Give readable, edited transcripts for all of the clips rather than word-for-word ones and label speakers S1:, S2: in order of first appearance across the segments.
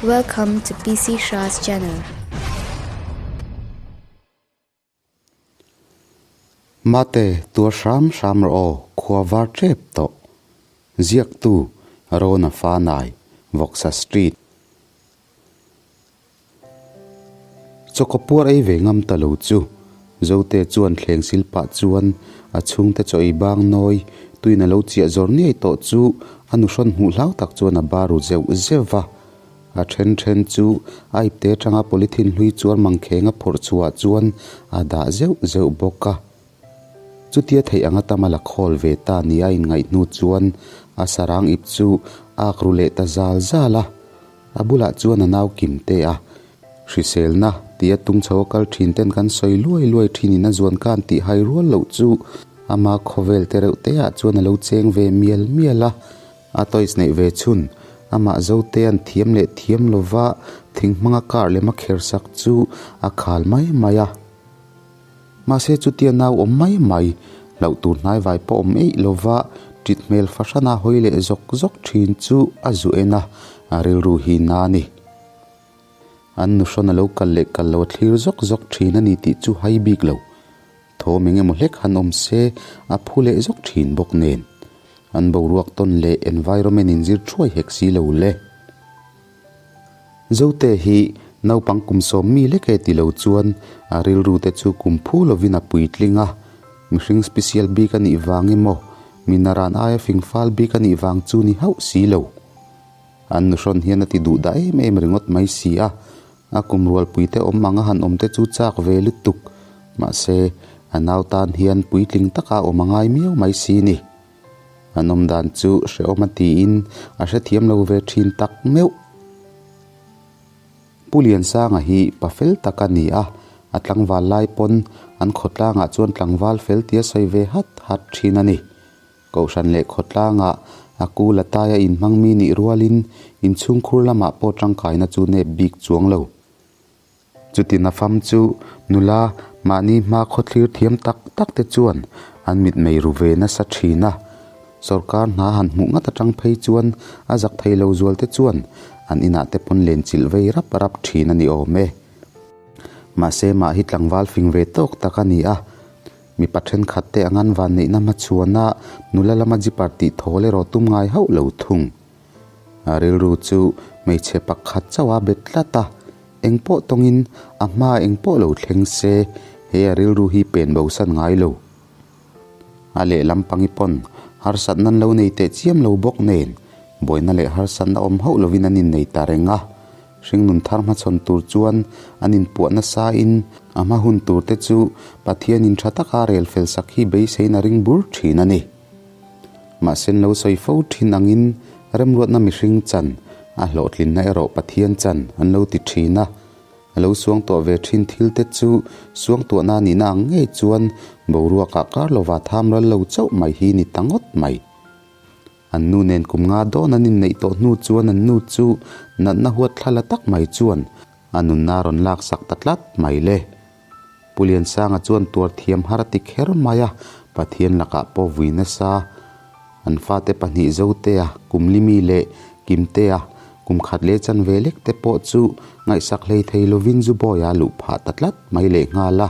S1: Welcome to PC Shah's channel.
S2: Mate, tuar hram hram rawh aw, khua var tep tawh. Ziaktu, Rona Fanai, Vawksa Street. Chawkapuar ei ve ngam ta lo chu Zote chuan thleng sil pah chuan a chhungte chaw ei bang nawi tuin a lo chiah zawr ngei tawh chu a nu hrawn hmuh hlau tak chuan a bar ru zeuh zeuh va. A then then chu a ipte atanga polythene hlui chuar mangkheng a phawrh chhuah chuan a dah zeuh zeuh bawk a. Chutia theih anga tam a la khawl ve ta ni a inngaih hnu chuan a sarang ip chu a ak ru leh ta zal zal a. A bulah chuan a nau kim te a, Hriselna tia tung chho a kal thin ten kan sawi luai luai thin in a zuan khan tih hai rual loh chu ama khawvel te reuh te ah chuan a lo cheng ve mial mial a. A toys neih ve chhun amah zote an thiam leh thiam lova thing hmanga kar lem a kher sak chu a khal mai mai a. Mahse chutia nau awm mai mai, hlauh tur hnai vai pawh awm eih lova ṭit hmel fahrana hawi leh zawk zawk ṭhin chu a zu en a, a rilru hi na a ni. An nuhrawn a lo kal leh kal lo a thlir zawk zawk ṭhin a ni tih chu hai bik lo. Thawm eng emaw hlek han awm se a phu leh zawk ṭhin bawk nen. An boruak tawn leh environment inzir thuai hek si lo le. Zote hi naupang kum sawm mi lek e ti lo chuan a rilru te chu kum phu lovin a puitling a, mihring special bik a nih vang emaw, mi naran aia fing fal bik a nih vang chu ni hauh si lo. An nuhrawn hian a ti duh dah em em ringawt mai si a, a kum rualpui te awm ang a han awm te chu chak ve lutuk, mahse a nau tan hian puitling taka awm a ngai miau mai si ni. An awm dan chu hrehawm a tiin a hrethiam lo ve thin tak meuh. Pu Liansanga hi pa fel tak a ni a, a tlangval lai pawn an khawtlangah chuan tlangval fel tia sawi ve hat hat thin a ni. Kohhran leh khawtlangah a kul a taia inhmang mi nih rualin inchhungkhur lamah pawh tangkaina chu nep bik chuang lo. Chuti nafam chu nula mahni hma khawthlir thiam tak tak te chuan an mitmei ru ve nasa thin a. Sorkar hna han hmuh ngat atang phei chuan a zak thei lo zual te chuan an inah te pawn len chilh vei rap rap thin a ni awm e. Mahse mah hi tlangval fing ve tawk tak a ni a. Mipa thenkhat te ang an vanneihna hmachhuana nula lama zipper tih thawl erawh tum ngai hauh lo thung. A rilru chu hmeichhe pakhat chauh a bet tlat a, engpawh tawngin a hma engpawh lo thleng se he a rilru hi pen bosan ngai lo. A lehlam pangi pawn harsatna an lo nei teh chiam lo bawk nen buaina leh harsatna awm hauh lovin an innei ta reng a, hringnun thar hmachhawn tur chuan an inpuah nasa in a hma hun tur te chu Pathianin tha taka rel fel sak hi beiseiin a ring bur thin a ni. Mahse lo sawi fo thin angin remruatna mihring chan, a hlawhtlinna erawh Pathian chan an lo ti thin a. A lo suang tuah ve thin thil te chu suang tuahna nihna ang ngei chuan boruakah kar lova tham ral lo chauh mai hi ni ta ngawt mai. An nu nen kum nga dawn an inneih tawh hnu chuan an nu chu natna huat thla la tak mai chuan a nunna a rawn laksak ta tlat mai le. Pu Liansanga chuan tuar thiam har a ti kher mai a, Pathian lakah pawh vui nasa. An fate pahnih Zotea, Kumlimi leh Kimtea, kum khat leh chanve lek te pawh chu ngaihsak hlei thei lovin Zubawia a luh phah ta tlat mai leh nghal a.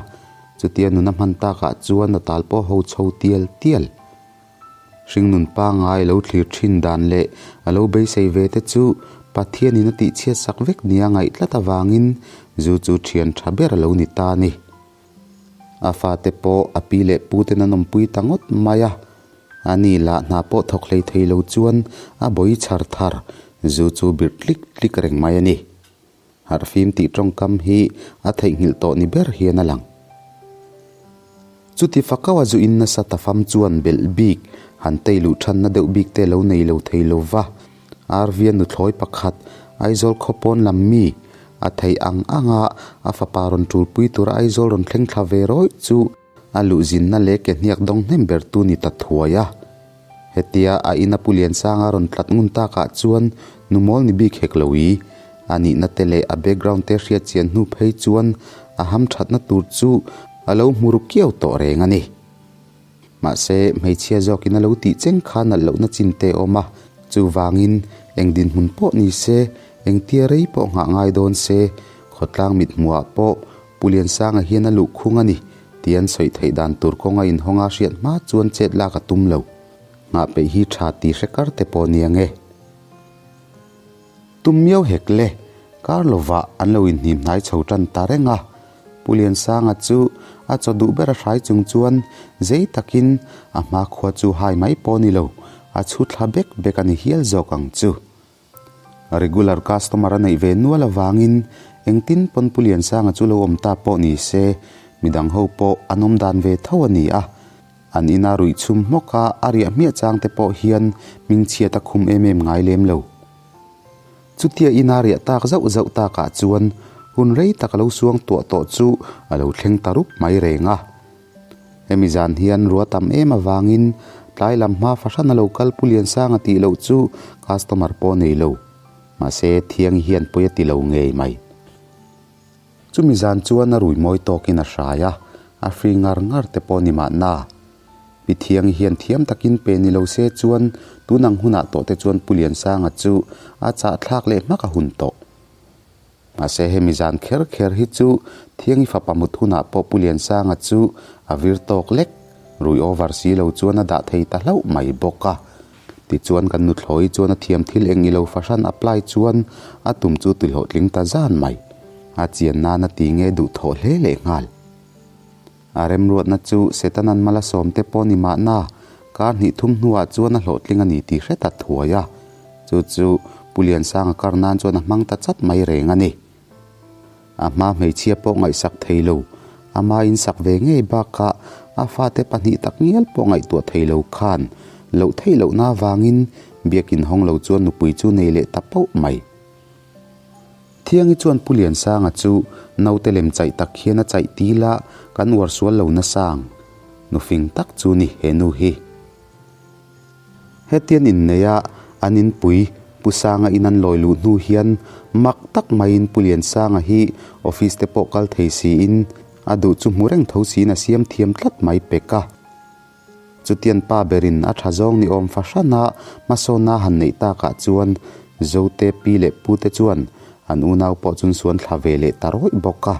S2: Chutia nuna hman takah chuan a tal pawh ho chho tial tial. Hringnun pangngai lo thlir thin dan leh a lo beisei ve te chu Pathianin a tihchhiat sak vek nia ngaih tlat avangin zu chu thian tha ber a lo ni ta a ni. A fate pawh a pi leh pu ten an awmpui ta ngawt mai a, a ni lah hna pawh thawk hlei thei lo chuan a bawi chhar thar zu chu birh tlik tlik reng mai a ni. Harhfim tih tawngkam hi a theihnghilh tawh ni ber hian a lang. Chuti fakaua zu in nasa ta fam chuan belh bik, han tei luh thanna deuh bik te lo nei lo thei lo va. Arvia nuthlawi pakhat, Aizawl khawpawn lam mi, a theih ang anga a fapa rawn tulpui tura Aizawl rawn thleng thla ve rawih chu a luhzinna leh ke hniak dawng hnem ber tu ni ta thuai a. Hetia a ina Pu Liansanga rawn tlat ngun takah chuan nu mawl ni bik hek lo i, a nihna te leh a background te hriat chian hnu phei chuan a ham thatna tur chu a lo hmu ru kiau tawh reng a ni. Mahse, hmeichhia zawkin a lo tih cheng kha nalh lohna chin te a awm a, chuvangin eng dinhmun pawh ni se Engtia rei pawh nghah ngai dawn se, khawtlang mithmuhah pawh Pu Liansanga hian a luh khung a ni tih an sawi theih dan tur kawnga inhawnga hriat hma chuan chet lak a tum lo. Nghah peih hi tha tih hre kar te pawh nia nge. Tum miau hek le, kar lovah an lo inhnim hnai chho tan ta reng a. Pu Liansanga chu a chaw duh ber a hrai chung chuan zei takin a hma khua chu hai mai pawh ni lo, a chhu thla bek bek a ni hial zawk ang chu. Regular customer a neih ve nual avangin engtin pawn Pu Liansanga chu lo awm ta pawh ni se, midang ho pawh an awm dan ve tho a ni a. An ina ruih chhum hmawk a, a riah hmiah chang te pawh hian hmingchhiat a khum em em ngai lem lo. Chutia ina riah tak zauh zauh takah chuan hun rei tak a lo suang tuah tawh chu a lo thleng ta rup mai reng a. Hemi zan hian rua tam em avangin tlai lam hma fahran a lo kal Pu Liansanga tih loh chu customer pawh nei lo. Mahse Thiangi hian pawi a ti lo ngei mai. Chumi zan chuan a rui mawi tawkin a hrai a, a free ngar ngar te pawh ni mahna. Pi Thiangi hian thiam takin pe ni lo se chuan tun ang hunah tawh te chuan Pu Liansanga chu a chahthlak leh hmak a hun tawh. Mahse hemi zan kher kher hi chu Thiangi fapa mut hunah pawh Pu Liansanga chu a vir tawk lek, rui over si lo chuan a dah thei ta hlauh mai bawk a. Tichuan kan nuthlawi chuan a thiam thil eng ilo fahran apply chuan a tum chu ti hlawhtling ta zan mai. A chian nan a ti nge duh thawh hle leh nghal. A remruatna chu Setanan mala sawmte pawh ni mahna kar hnih thum hnuah chuan a hlawhtling a ni tih hre ta thuai a. Chu chu Pu Liansanga kar nan chuan a hmang ta chat mai reng a ni. A hma hmeichhia pawh ngaihsak thei lo, ama insak ve ngei bakah a fate pahnih tak ngial pawh ngaihtuah thei lo khan loh theih lohna avangin biakin hawng lo chuan nupui chu nei leh ta pauh mai. Thiangi chuan Pu Liansanga chu naute lem chaih tak hian a chaih til a, kan uar sual lo nasang. Nufing tak chu ni he nu hi. Hetian inneia an inpui Pu Sanga in an lawi luh hnu hian mak tak maiin Pu Liansanga hi office te pawh kal thei siin a duh chu hmu reng tho siin a siam thiam tlat mai pek a. Chutian pa berin a tha zawng ni awm fahrana hmasawnna han neih takah chuan Zote pi leh pute chuan an unau pawh chun suan thla ve leh ta rawih bawk a.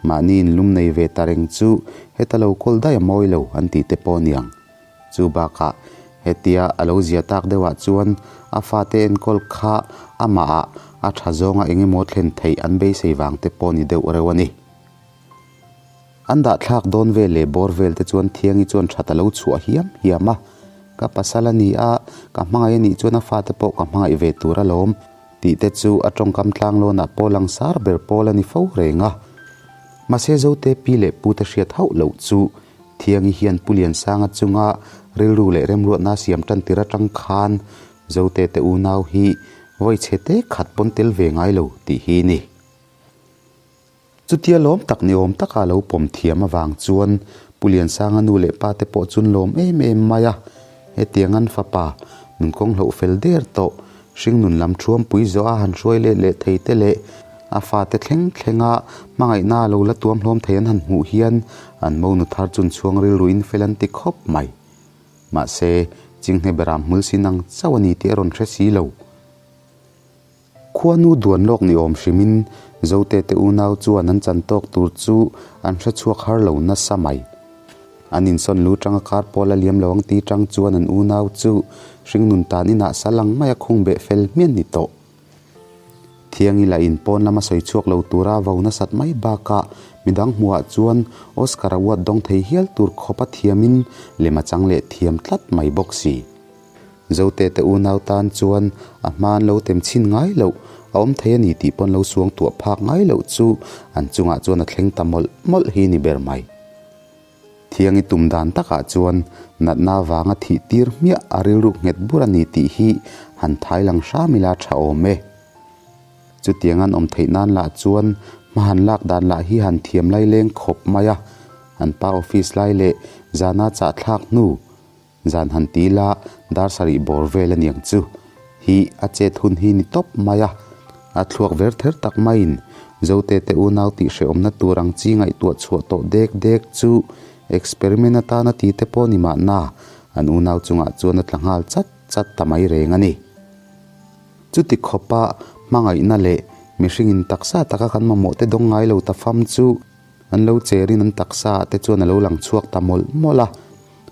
S2: Mahni inlum nei ve ta reng chu heta lo kawl daih a mawi lo an tih te pawh niang. Chu bakah hetia a lo zia tak deuhah chuan a fate enkawl kha amahah a tha zawnga eng emaw thlen theih an beisei vang te pawh ni deuh reuh a ni. An dah thlak dawn vel leh bawr vel te chuan Thiangi chuan that a lo chhuah hiam hiam a, Ka pasal a ni a, ka hmangaih a nih chuan a fate pawh ka hmangaih ve tur alawm tih te chu a tawngkam tlanglawnah pawh langsar ber pawl a ni fo reng a. Mahse Zote pi leh pute hriat hauh loh chu Thiangi hian Pu Liansanga chunga rilru leh remruatna siam tan tir atang khan Zote te unau hi vawi chhe te khat pawn tel ve ngai lo tih hi ni. Chutia lawm tak ni awm taka lo pawm thiam avang chuan Pu Liansanga nu leh pa te pawh chun lawm em em mai a. Hetiang an fapa nun kawng hloh fel der tawh Hringnun lam thuampui zawh a han hruai let leh thei te leh a fate thleng thlenga hmangaihna a lo la tuam hlawm thei an han hmuh hian an monu thar chun chhuang rilruin fel an ti khawp mai. Mahse, chinghne beram hmul sin ang chauh a ni tih a rawn hre si lo. Khuanu duan lawk ni awm hrimin Zote te unau chuan an chan tawk tur chu an hre chhuak har lo nasa mai. An insawn lu tanga kar pawl a liam lo ang ti tang chuan an unau chu hringnun tan inah sal ang maia khung beh fel hmian ni tawh. Thiangi lah in pawn lama sawi chhuak lo tura vo nasat mai bakah midang hmuhah chuan Oscar award dawng thei hial tur khawpa thiamin lem a chang leh thiam tlat mai bawk si. Zote te unau tan chuan a hma an lo tem chhin ngai loh, a awm thei a ni tih pawn lo suang tuah phak ngai loh chu an chungah chuan a thleng ta mawlh mawlh hi ni ber mai. Thiangi tum dan takah chuan natna vanga thih tir hmiah a rilruk nghet bur a ni tih hi han thai lang hram ila tha awm e. Chutiang an awm theih nan lah chuan hma han lak dan lah hi han thiam lai leng khawp mai a, an pa office lai leh zana chahthlak hnu Zan han ti la, dar sarih bawr vel a niang chu. Hi a chet hun hi ni tawp mai a. A thluak ver ther tak maiin Zote te unau tih hrehawmna tur ang chi ngaihtuah chhuah tawh dek dek chu experiment atana ti te pawh ni mahna an unau chungah chuan a tla nghal chat chat ta mai reng a ni. Chuti khawpa Hmangaihna leh mihringin taksa taka kan mamawh te dawng ngai lo ta fam chu an lo cherin an taksa ah te chuan a lo lang chhuak ta mawlh mawlh a.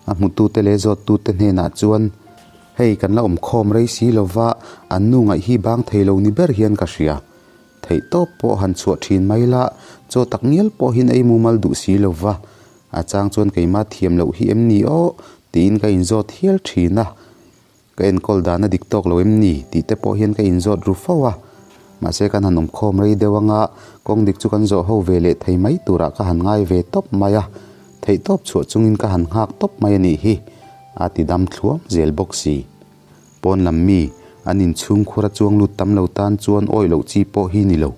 S2: A hmutute leh zawttute hnenah chuan, Hei kan la awmkhawm rei si lova, an nu ngaih hi bang thei lo ni ber hian ka hria. Theih tawp pawh han chhuah thin mai la, chaw tak ngial pawhin ei mumal duh si lova, a chang chuan keimah thiam loh hi em ni aw? tiin ka inzawt hial thin a. Ka enkawl dan a dik tawk lo em ni? tih te pawh hian ka inzawt ru fo a. Mahse kan han awmkhawm rei deuh anga kawng dik chu kan zawh ho ve leh thei mai turah ka han ngai ve tawp mai a. Theih tawp chhuah chungin ka han nghak tawp mai a nih hi, a ti dam thluam zel bawk si. Pawn lam mi, an inchhungkhur a chuang lut tam lo tan chuan awih loh chi pawh hi ni lo,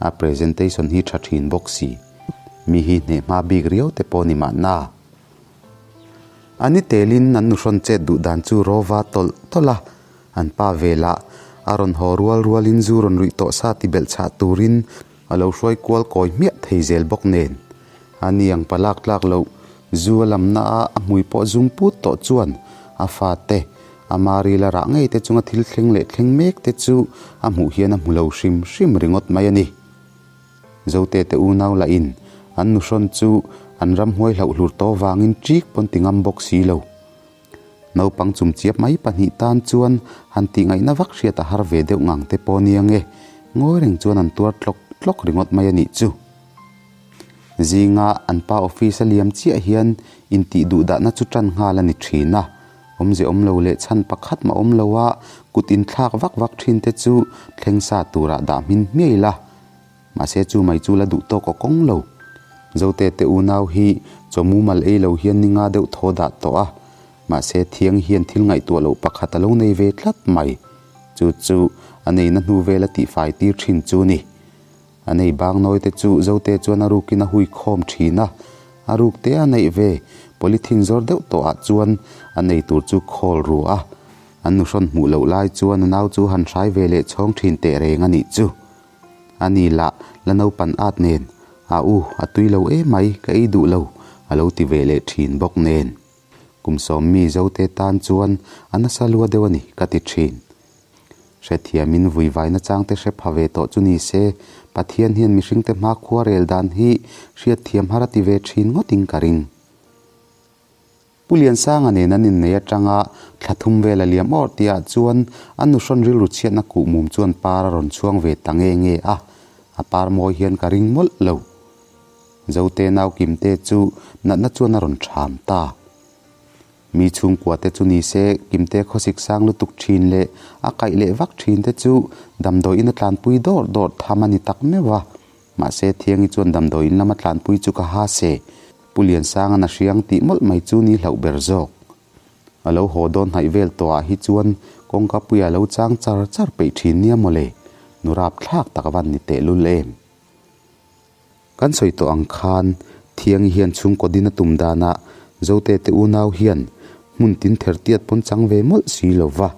S2: a presentation hi tha thin bawk si. Mi hi hneh hma bik riau te pawh ni mahna. A ni telin an nuhrawn chet duh dan chu rawva tawlh tawlh a, an pa velah a rawn haw rual rualin zu rawn ruih tawh sa ti belh chhah turin a lo hruai kual kawi hmiah thei zel bawk nen. A ni ang palak tlak loh zu a lamna a a hmui pawh zum put tawh chuan a fate, a mari la rah ngei te chunga thil thleng leh thleng mek te chu a hmuh hian a hmu lo hrim hrim ringawt mai a ni. Zote te unau lahin an nuhrawn chu an ramhuai hlauh hlur tawh vangin ṭik pawn ti ngam bawk si lo. Naupang chumchiap mai pahnih tan chuan han tih ngaihna vak hriat a har ve deuh ngang te pawh nia nge, ngawi reng chuan an tuar tlawk tlawk ringawt mai a nih chu. Zinga an pa office a liam chiah hian intih duh dahna chu tan nghal a ni thin a, awmze awm lo leh chhan pakhat mah awm lo a kut inthlak vak vak thin te chu thleng sa turah dah hmin hmiai la. Mahse chu mai chu la duh tawk aw kawng lo. Zote te unau hi chaw mumal ei lo hian ni nga deuh thaw dah tawh a. Mahse thiang hian thil ngaihtuah loh pakhat a lo nei ve tlat mai. Chu chu a neina hnu vel a tihfai tir thin chu ni. A nei bang nawi te chu Zote chuan a rukin a hui khawm thin a. A ruk te a neih ve polythene zawr deuh tawh ah chuan a nei tur chu khawl ru a. An nuhrawn hmuh loh lai chuan a nau chu han hrai ve leh chhawng thin teh reng a nih chu. A ni lah, la naupan at nen, A u, a tui lo emai, ka ei duh lo, a lo ti ve leh thin bawk nen. Kum sawm mi Zote tan chuan a nasa lua deuh a ni, ka ti thin. Hrethiamin vuivai nachang te hre pha ve tawh chu ni se, Pathian hian mihringte hmakhua rel dan hi hriatthiam har a ti ve thin ngawtin ka ring. Pu Liansanga nen an innei atanga thla thum vel a liam awrh tihah chuan a nuhrawn rilru chhiatna kuhmum chuan par a rawn chhuang ve ta nge nge a, a par mawi hian ka ring mawlh lo. Zote nau Kimte chu natna chuan a rawn ṭham ta. Mi chhungkua te chu ni se Kimte khawsik sang lutuk ṭhin leh a kaih leh vak ṭhin te chu damdawiin a tlanpui dawrh dawrh tham a ni tak meuh a, mahse Thiangi chuan damdawiin lama tlanpui chu ka ha se. Pu Liansanga'n a hriang tih mawlh mai chu ni hlauh ber zawk. A lo haw dawn hnaih vel tawhah hi chuan kawngka puia lo chang char char peih thin nia mawle, nu rap thlak tak van ni teh lul em. Kan sawi tawh ang khan Thiangi hian chhungkaw din a tum danah Zote te unau hian hmun tin ther tiat pawn chang ve mawlh si lo va.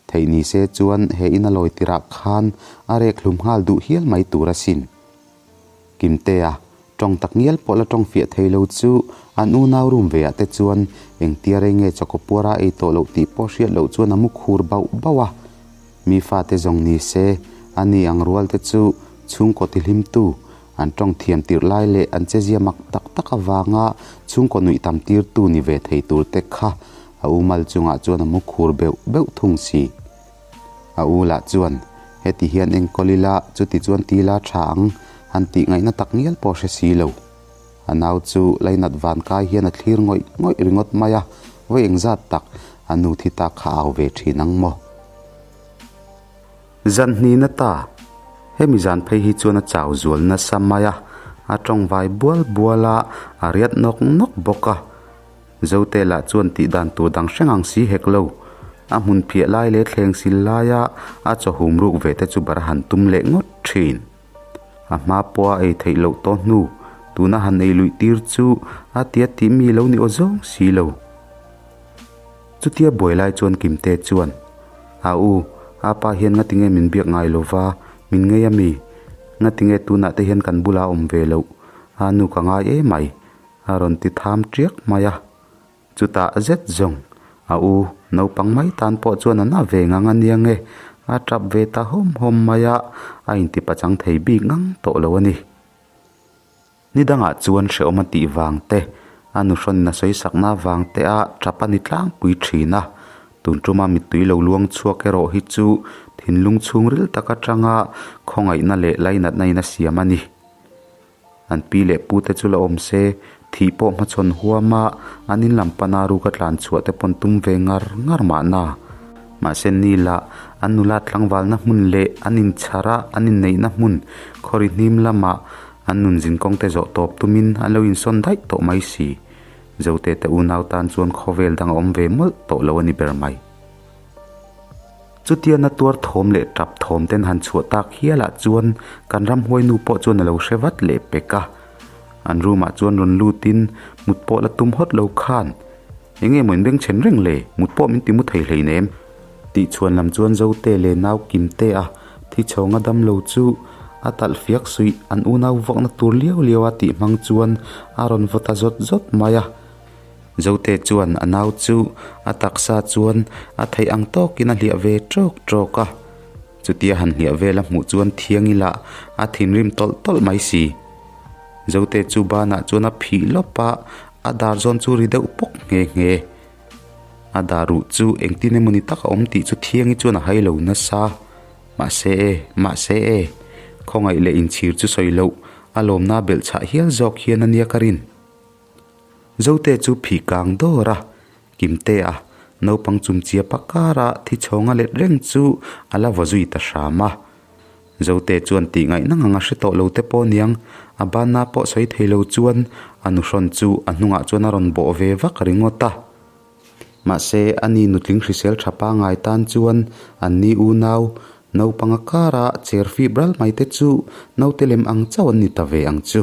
S2: Theih ni se chuan he in a lawi tirah khan a rek hlum nghal duh hial mai tur asin. Kimtea, tawng tak ngial pawh la tawng fiah thei lo chu an unau room ve ah te chuan engtia rei nge chawkaw puara ei tawh loh tih pawh hriat loh chuan a mu khur bauh bauh a. Mi fate zawng ni se, a ni ang rual te chu chhungkaw tihlimtu, an tawng thiam tirh lai leh an chezia mak tak tak avanga chhungkaw nuih tam tirtu ni ve thei tur te kha a u mal chungah chuan a mu khur beuh beuh thung si. A u lah chuan, Heti hian enkawl ila, chuti chuan ti la tha ang, han tih ngaihna tak ngial pawh hre si lo. A nau chu Lainat Vankai hian a thlir ngawih ngawih ringawt mai a, vawi engzat tak a nu thi tak kha au ve thin ang maw? Zan hnihna ta, hemi zan phei hi chuan a chau zual nasa mai a, a tawngvai bual bual a, a riat nawk nawk bawk a. Zote lah chuan tih dan tur dang hreng ang si hek lo. A hmun phiah lai leh thleng sil laia a chaw hum ruk ve te chu bar a han tum leh ngawt thin. A hma pawha ei theih loh tawh hnu, tuna han ei luih tir chu a tia tih mi lo ni aw zawng si lo. Chutia buai lai chuan Kimte chuan, A u, a pa hian ngatinge min biak ngai lo va, min ngei a mi? Ngatinge tunah te hian kan bulah a awm ve loh? A nu ka ngai emai. A rawn ti tham tiak mai a, chutah zet zawng a u naupang mai tan pawh chuan an a ve ngang a nia nge, A tap ve ta hawm hawm mai a, a intipachang thei bik ngang tawh lo a ni. Ni dangah chuan hrehawm a tih vang te, a nuhrawn a sawi sakna vang te a tap a ni tlangpui thin a. Tun tuma mittui lo luang chhuak erawh hi chu thinlung chhungril tak atanga khawngaihna leh lainatna in a siam a ni. An pi leh pu te chu la awm se, thih pawh hmachhawn huam a, an in lam pana ruk a tlan chhuah te pawn tum ve ngar ngar mahna. Mahse ni lah an nula tlangvalna hmun leh an inchhar a an inneihna hmun khawri hnim lamah an nun zinkawng te zawh tawp tumin an lo insawn daih tawh mai si. Zote te unau tan chuan khawvel dang a awm ve mawlh tawh lo a ni ber mai. Chutia na tuar thawm leh tap thawm ten han chhuah tak hial ah chuan kan ramhuai nu pawh chuan a lo hre vat leh pek a. An room ah chuan rawn lut in mut pawh la tum hawt lo khan, Enge maw in beng chhen reng le, mut pawh min ti mu thei hleinem. Tih chhuan lam chuan Zote leh nau Kimte a thi chhawng a dam lo chu a talh fiak suih an unau vuakna tur liau liau a tih hmang chuan a rawn vaw ta zawt zawt mai a. Zote chuan a nau chu a taksa chuan a theih ang tawkin a hliah ve tawk tawk a. Chutia han hliah vel a hmuh chuan thiang ila a thinrim tawlh tawlh mai si. Zote chu banah chuan a phih lawp a, a dar zawn chu ri deuh pawk nghe nghe. A dar ruh chu engtin emawni tak a awm tih chu thiangi chuan a hai lo nasa. Mahse e, mahse e, khawngaih leh inchhir chu sawi loh, a lawmna belhchhah hial zawk hian a nia ka rin. Zote chu phih kang dawr a, Kimtea, naupang chumchia pakara thi chhawnga let reng chu a la vaw zui ta hram a. Zote chuan tih ngaihna ngang a hre tawh lo te pawh niang, a banna pawh sawi thei lo chuan a nuhrawn chu a hnungah chuan a rawn bawh ve vak ringawt a. Mahse, ani nutling hrisel tha pangai tan chuan anni unau, naupanga kara cher fip ral mai te chu naute lem ang chauh an ni ta ve ang chu.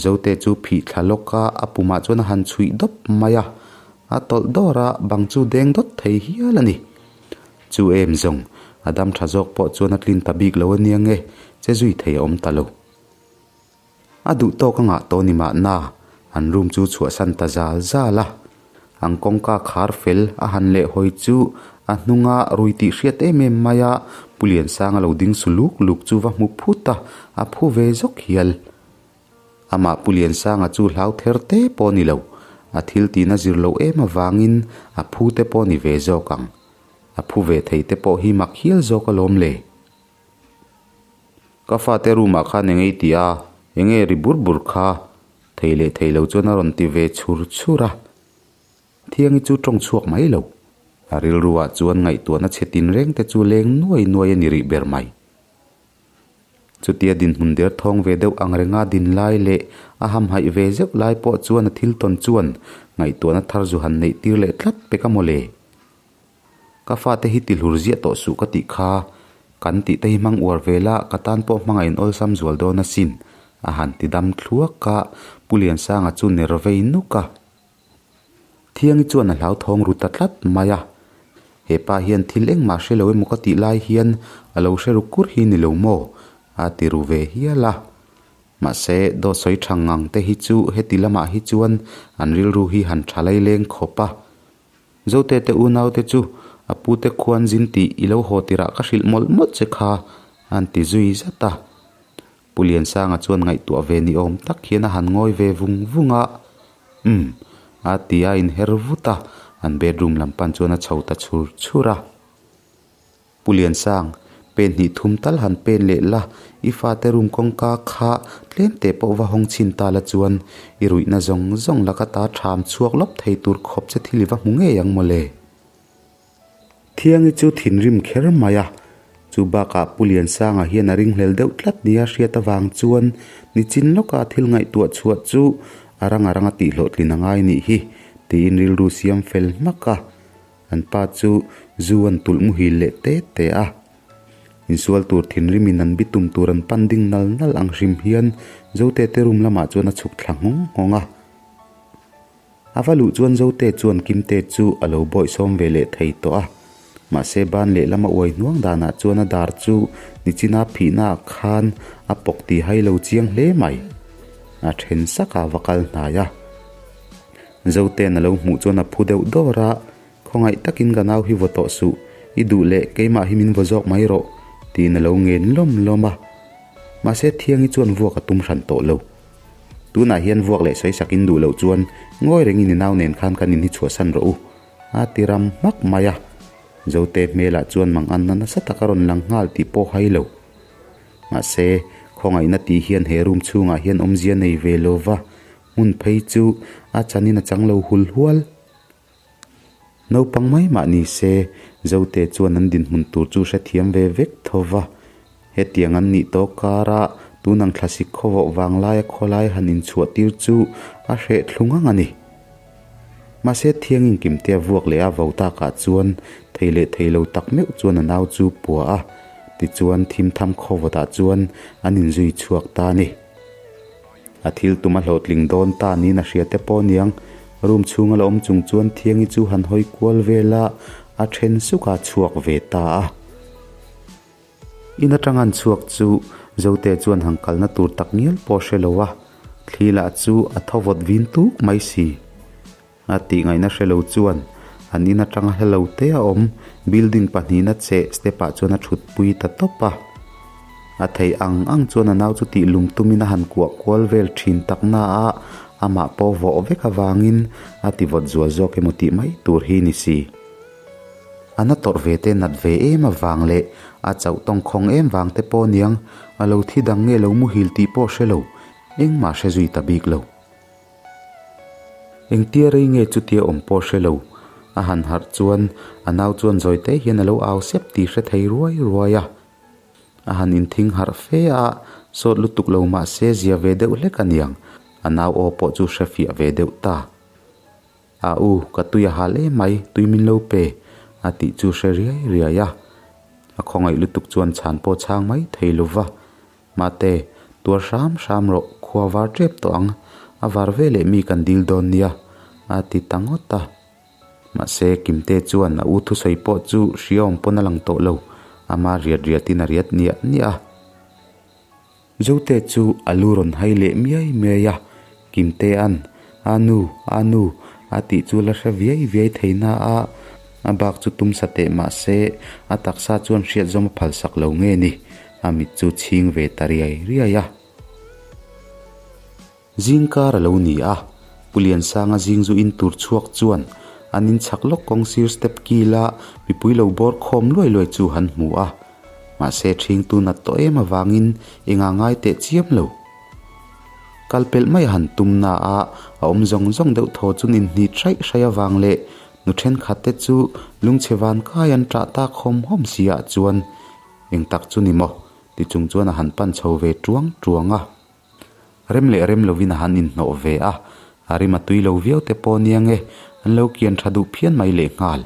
S2: Zote chu phih thla lawk a, a pumah chuan a han chhuih dawp mai a, a tawlh dawr a, bang chu deng dawt thei hial a ni. Chu em zawng, a dam tha zawk pawh chuan a tlin ta bik lo a nia nge, che zui thei a awm ta lo. A duh tawk a ngah tawh ni mahna, an room chu chhuahsan ta zal zal a. An kawngka khar fel a han leh hawi chu a hnunga rui tih hriat em em mai a, Pu Liansanga lo ding su luk luk chu va hmu phut a, a phu ve zawk hial. Amah Pu Liansanga chu hlau ther te pawh a ni lo, a thil tihna zir loh em avangin a phu te pawh a ni ve zawk ang. A phu ve thei te pawh hi mak hial zawk alawm le. Ka fate room ah khan eng ei tih a, enge ri bur bur kha, thei leh thei lo chuan a rawn ti ve chhur chhur a. Thiangi chu tawng chhuak mai lo. A rilru ah chuan ngaihtuahna chhe tinreng te chu leng nuai nuai a ni rih ber mai. Chutia dinhmun der thawng ve deuh ang renga din lai leh a hamhaih ve zeuh lai pawh chuan a thil tawn chuan ngaihtuahna thar zu han neih tir leh tlat pek a maw le. Ka fate hi ti hlur ziah tawh suh ka tih kha, kan tih te hi hmang uar ve la, ka tan pawh hmanga in awlsam zual dawn asin, a han ti dam thluak a, Pu Liansanga chu ner vei nuk a. Thiangi chuan a hlauthawng ru ta tlat mai a, He pa hian thil engmah hre lo emaw ka tih lai hian a lo hre ru kur hi ni lo maw? a ti ru ve hial a. Mahse, dawt sawi tha ngang te hi chu heti lamah hi chuan an rilru hi han tha laileng khawp a. Zote te unau te chu a pu te khuan zin tih i lo haw tirah ka hrilh mawlh mawlh che kha an ti zui zat a. Pu Liansanga chuan ngaihtuah ve ni awm tak hian a han ngawi ve vung vung a, Umm, a ti a inher vut a, an bedroom lam pan chuan a chho ta chhur chhur a. Pu Liansang, pen hnih thum tal han pen leh la, i fate room kawngka kha tlem teh pawh va hawng chhin ta la chuan i ruihna zawng zawng laka ta ṭham chhuak lawp thei tur khawp che thil i va hmu ngei ang mawle. Thiangi chu thinrim kher mai a, chu bakah Pu Liansanga hian a ringhlel deuh tlat nia hriat avang chuan nichin lawka thil ngaihtuah chhuah chu a rang a ranga tihhlawhtlin a ngai nih hi tiin rilru siam fel hmak a. An pa chu zu an tulh muhil leh te te a. Insual tur thinrimin an bitum tur an pan ding nal nal ang hrim hian Zote te room lamah chuan a chhuk thla nghawng nghawng a. A va luh chuan Zote chuan Kimte chu a lo bawihsawm ve leh thei tawh a. Mahse ban lehlam a uai hnuang danah chuan a dar chu nichina phihnaah khan a pawk ti hai lo chiang hle mai. A then sak a va kal hnai a. Zote'n a lo hmuh chuan a phu deuh dawr a, Khawngaih takin ka nau hi vaw tawh suh. I duh leh keimah hi min vaw zawk mai rawh, tiin a lo ngen lawm lawm a. Mahse Thiangi chuan vuak a tum hran tawh lo. Tunah hian vuak leh sawi sak in duh loh chuan ngawi rengin i nau nen khan kan in hi chhuahsan rawh u, a ti ram hmak mai a. Zote hmelah chuan mang anna nasa tak a rawn lang nghal tih pawh hai lo. Mahse, khawngaihna tih hian he room chhungah hian awmzia nei ve lo va, hmun phei chu a chanin a chang lo hul hual. Naupang mai mah ni se, Zote chuan an dinhmun tur chu hrethiam ve vek tho va. Hetiang an nih tawh kara tunang thlasik khawvawh vanglaia khawlai han inchhuah tir chu a hreh thlu ngang a ni. Mahse Thiangin Kimtea vuak leh a vo takah chuan thei leh thei lo tak meuh chuan a nau chu pua a, tichuan thimtham khawvawtah chuan an inzui chhuak ta a ni. A thil tum a hlawhtling dawn ta niin a hria te pawh aniang. Room chhunga la awm chung chuan Thiangi chu han hawi kual vel a, a then suk a chhuak ve ta a. In atang an chhuak chu Zote chuan han kalna tur tak ngial pawh hre lo a, thli lah chu a thaw vawt vin tuk mai si. A tih ngaihna hre lo chuan an in atanga hla lo te a awm building pahnihna cheh step ah chuan a thut pui ta tawp a. A theih ang ang chuan a nau chu tih lum tumin a han kuah kual vel thin tak na a, amah pawh vawh vek avangin a ti vawt zual zawk emaw tih mai tur hi ni si. A na tawrh ve te nat ve em avang leh a chauh tawngkhawng em vang te pawh aniang a lo thi dang nge lo muhil tih pawh hre lo, engmah hre zui ta bik lo. Engtia rei nge chutia awm pawh hre lo. A han harh chuan a nau chuan zawi te hian a lo au sep tih hre thei ruai ruai a. A han inthing harh fe a, sawt lutuk lo mah se zia ve deuh hlek aniang, a nau aw pawh chu hre fiah ve deuh ta. A u, ka tui a hal em mai, tui min lo pe, a tih chu hre riai riai a. A khawngaih lutuk chuan chhan pawh chhang mai thei lo va. Mate, tuar hram hram rawh, khua var tep tawh ang, a var ve leh mi kan dil dawn nia, a ti ta ngawt a. Mahse, Kimte chuan a u thusawi pawh chu hriaawm pawn a lang tawh lo, ama riat riatin a riat niah niah a. Zote chu a lu rawn hai leh miai miai a, Kimtea'n, A nu, a nu, a tih chu la hre viai viai thei na a, a bak chu tum sa teh mah se, a taksa chuan hriat zawm a phal sak lo nge ni, a mit chu chhing ve ta riai riai a. Zingkar a lo ni a, Pu Liansanga zing zu in tur chhuak chuan an in chhak lawk kawng sir step kila mipui lo bawr khawm luai luai chu han hmu a, mahse ṭhingtu nat tawh em avangin enga ngai teh chiam lo. Kal pelh mai a han tum na a, a awm zawng zawng deuh thaw chu inhnit hraih hraih avang leh nu thenkhat te chu lungchhe van kai an ṭah tak hawm hawm si ah chuan eng tak chu ni maw ti chung chuan a han pan chho ve ṭuang ṭuang a. Rem leh rem lovin a han inhnawh ve a, a rim a tui lo viau te pawh nia nge an lo kian ṭha duh phian mai lehnghal.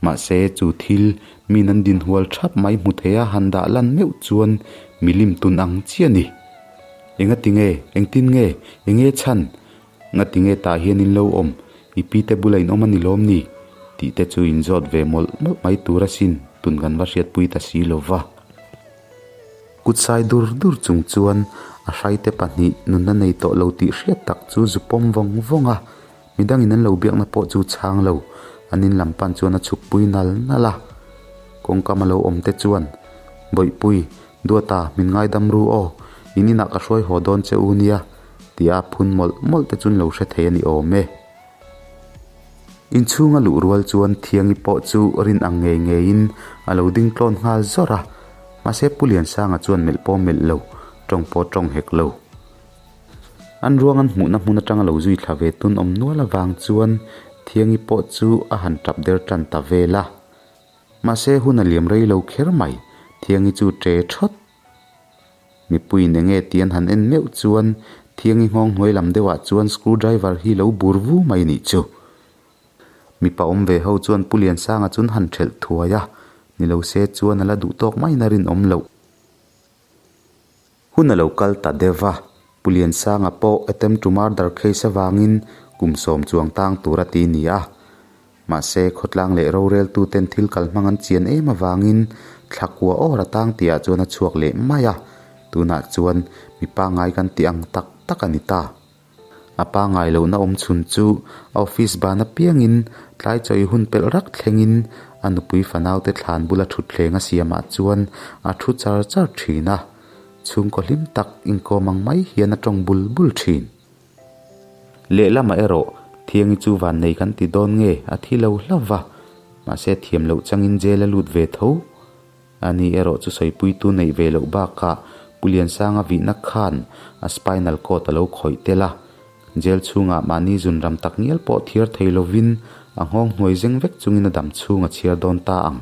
S2: Mahse, chu thil min an dinhual thap mai hmu thei a han dah lan meuh chuan milim tun ang chiah a ni. Engati nge? Engtin nge? Enge chhan? Ngati nge tah hian in lo awm? I pi te bula in awm a ni lawm ni? Tih te chu in zawt ve mawlh mawlh mai tur asin, tun kan va hriatpui ta si lo va. Kut sai dur dur chung chuan a hraite pahnih nunna nei tawh lo tih hriat tak chu zu pawm vawng vawng a. Midangin an lo biakna pawh chu chhang lo, an in lam pan chuan a chhuk pui nal nal a. Kawngkam a lo awm te chuan, Bawihpui, Duata, min ngaidam ru aw, in inah ka hruai haw dawn che u nia, tia phun mawlh mawlh te chuan lo hre thei a ni awm e. Inchhung a luh rual chuan Thiangi pawh chu rin ang ngei ngeiin a lo ding tlawn nghal zawrh a, mahse Pu Liansanga chuan melh pawh melh lo, tawng pawh tawng hek lo. An ruang an hmuhna hmun atanga lo zui thla ve tun awm nual avang chuan Thiangi pawh chu a han tap der tan ta vel a. Mahse hun a liam rei lo kher mai, Thiangi chu ṭe thawt. Mipuiin enge tih an han en meuh chuan Thiangi nghawng hnuai lam deuhah chuan screw driver hi lo bur vu mai nih chu. Mipa awm ve ho chuan Pu Liansanga chun han ṭhelh thuai a, ni lo se chuan a la duh tawk maiin a rinawm loh. Hun a lo kal ta deuh va, Pu Liansanga pawh attempt to murder case avangin kum sawm chuang tang tur a ti ni a. Mahse, khawtlang leh roreltuten thil kal hmang an chian em avangin thla kua awr a tang tihah chuan a chhuak leh mai a, tunah chuan mi pangngai kan tih ang tak tak a ni ta. A pangngai lohna awm chhun chu a office ban apiangin tlai chawi hun pelh rak thlengin A nupui fanaute thlan bula thutthleng a siamah chuan a thu char char thin a, chhungkaw hlim tak inkawm ang mai hian a tawng bul bul thin. Lehlamah erawh Thiangi chu vannei kan ti dawn nge a thi lo hlauh va, mahse thiam loh changin jail a lut ve tho. Ani erawh chu sawipuitu neih ve loh bakah Pu Liansanga vihna khan a spinal cord a lo khawih tel a, jail chhungah mahni zunram tak ngial pawh thiar thei lovin a nghawng hnuai zeng vek chungin a dam chhung a chhiar dawn ta ang.